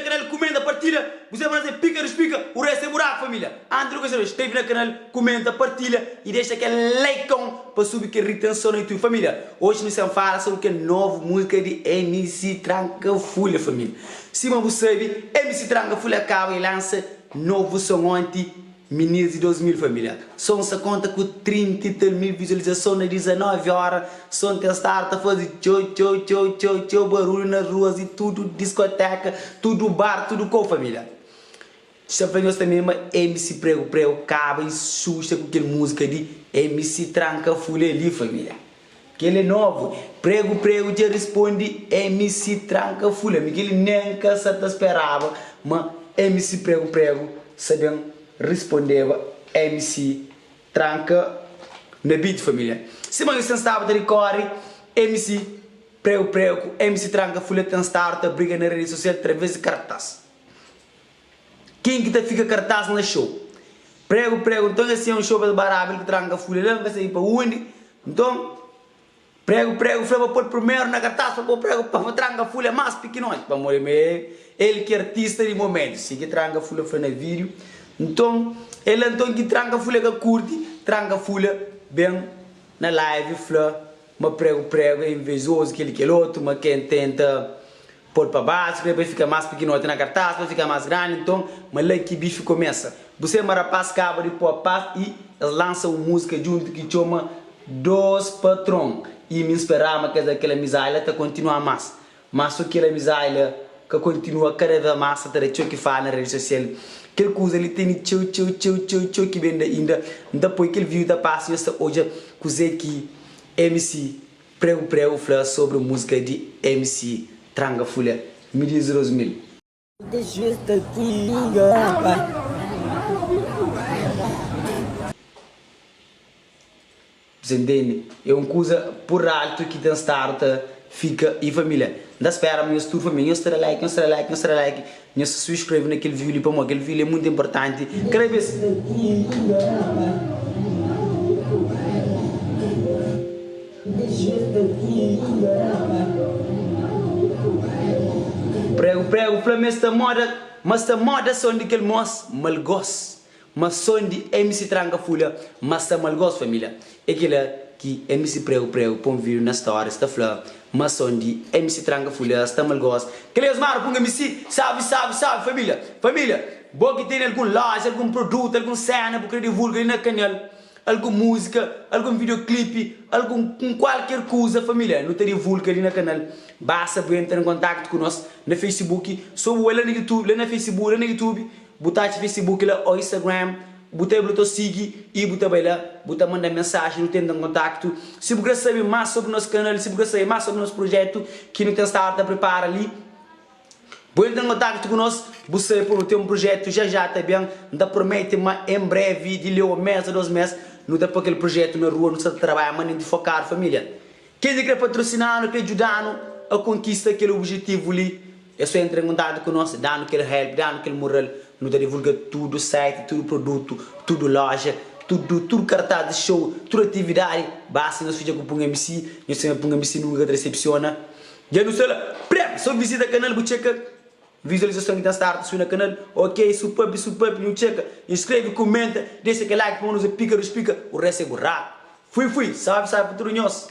kanal, kumenta, partilha, bu sabe ma nos é pika dos pika, o resto é buraku família. Antes di kumesa inskreve na kanal, kumenta, partilha i dexa kel likeon pa subi kel ritenson na YouTube. Família, oji nu sen fala sobri kel novu múzika di MC Tranka Fulha família. Sima bu sabe, MC Tranka Fulha kaba i lansa novu son onti. Minis di 2000 familia. Son sta konta ku 30 i tal mil vizualizason na 19 ora. Son ten stadu ta fazi txeu txeu txeu txeu txeu barulhu na ruas i tudu diskoteka, tudu bar, tudu kou familia. Sta fla nhos tanbe ma MC Prego Prego kaba i susta ku kel muzika di MC Tranka Fulha li familia. Kel é novu. Prego Prego dja rispondi MC Tranka Fulha. Mi kel-li nen ka sa ta speraba ma MC Prego Prego sa ben rispondeba MC Tranka na beat família. Sima nhos ten staba ta rikori, MC Prego Prego ku MC Tranka Fulha ten stadu ta briga na redi sosial traves di kartas. Ken ki ta fika kartas na show? Prego prego nton es é un show pa es baraba el ku tranka fulha la nka sabi pa undi nton prego prego fla pa pol primeru na kartas pa po prego pa tranka fulha mas pikinoti pamodi ma el ki artista di momentu si ki tranka fulha fla na video nton el la nton ki tranka fulha ka kurti tranka fulha ben na live fla ma prego prego é invejozu kel kel otu ma ken tenta Pô-l pa baxu, kre pa el fika más pikinoti na kartás, pa el fika más grandi, nton, ma la ki bifi kumesa. Bu sai ma rapás kaba di pô pas i es lansa un múzika djuntu ki txoma Dos Patron i mi N speraba ma kes kel amizadi la ta kontinuá más. Má so kel amizadi la ka kontinua, kada vês más sa ta da txeu ki fala na redi sosial. Kel kuza li tene txeu txeu txeu txeu txeu ki ben da inda. N ta poi kel vídiu ta pasa i nhos ta odja kuzê ki MC Preu Preu fla sobri múzika di MC Tranga Fulha mi di 2000. Você ntende? É un kuza pur altu ki ten stadu ta fika i família. N ta spera ma nhos tudu família, nhos ta da like, nhos ta da like, nhos ta da like, nhos ta subscreve na kel vídiu li pamodi kel vídiu li é mutu inportanti. Kada bes. Prego prego fla ma sta moda ma sta moda son di kel mos malgos ma son di MC tranka fulha ma sta malgos família é kela ki MC prego prego pon vídeo na stories ta fla ma son di MC tranka fulha sta malgos kela é osmar punga MC salve salve salve família família bo ki tene algun loja algun produto algun sena bu kre divulga li na canal Algun múzika, algun videoclipe, algun un kualker kuza família nu ta divulga li na kanal basta bu entra en kontaktu ku nos na Facebook so bu bai la na YouTube la na Facebook la na YouTube bu ta atxa Facebook la o Instagram bu ta bu ta sigi i bu ta bai la bu ta manda mensajen nu ta entra en kontaktu si bu kre sabe mas sobri nos kanal si bu kre sabe mas sobri nos projetu ki nu ten stadu ta pripara li. Bu entra en kontaktu ku nos, bu sabe pa nu ten un projetu já já ta ben, N ta promete ma en brevi, di li un mes a dos mes, nu ta poi kel projetu na rua, nu sta ta trabadja manenti fokadu família. Ken ki kre patrosina-nu, kre djuda-nu a konkista kel obijetivu li, é so entra en kontaktu ku nos, da-nu kel help, da-nu kel mural, nu ta divulga tudu site, tudu produtu, tudu loja, tudu tudu kartaz di show, tudu atividadi, basta nhos fidja ku Pun MC, nhos sabe ma Pun MC nunka ka ta resepsiona. Dja nu sta la prep so visita kanal bu txeka vizualizason ki ta start su na kanal ok su papi su papi nu txeka inscreve kumenta dexa kel like pamo nos é pika dos pika o resto é buraku fui fui salve salve pa tudu nhos.